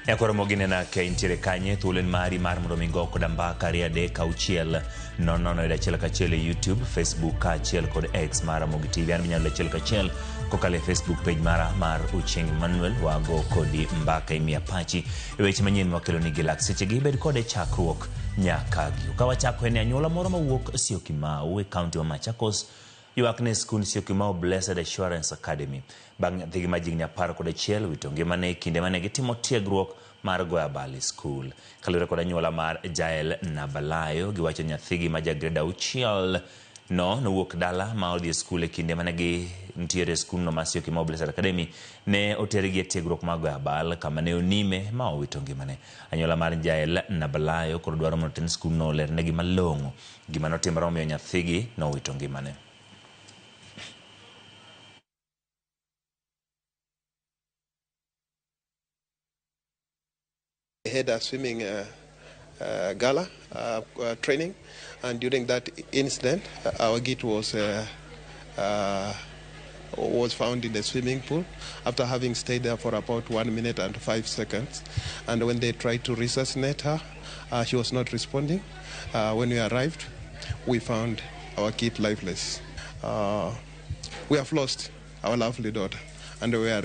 Nyakoro moginena ka intiere kanye, thuolo en mari mar mondo mi go koda mbaka 2 3 6 0 0 yudo achiel kachiel e YouTube, Facebook kaachiel kod X mar Ramogi TV. An binyalo achiel kachiel kokalo e Facebook page mara mar Ochieng Emmanuel, wago kodi mbaka imiya pachi e weche manyien mwakelo ni gi lak sechegi. Bed kode chakruok nyaka giko. Ka wachako en e anyuola moro mawuok Syokimau e kaunti ma Machakos ywak ne skund Syokimau Blessed Assurance Academy bang' nyathigi ma jahigni 11 wito ngimane e kinde mane gitimo tiegruok mar goyo abal e skul. Kaluwore kod anyuola mar Jael Nabalayo, giwacho ni nyathigi ma ja grade 6 no nowuok dala ma odhi e skul e kinde mane gintiere e skundno mar Syokimau Blessed Academy. Ne otergi e tiegruok mar goyo abal kama ne onime ma owito ngimane. Anyuola mar Jael Nabalayo koro dwaro mondo tend skundno olernegi malong'o gima notimore momiyo nyathigi nowito ngimane. Had a swimming gala training, and during that incident, our kid was found in the swimming pool after having stayed there for about 1 minute and 5 seconds. And when they tried to resuscitate her, she was not responding. When we arrived, we found our kid lifeless. We have lost our lovely daughter, and we are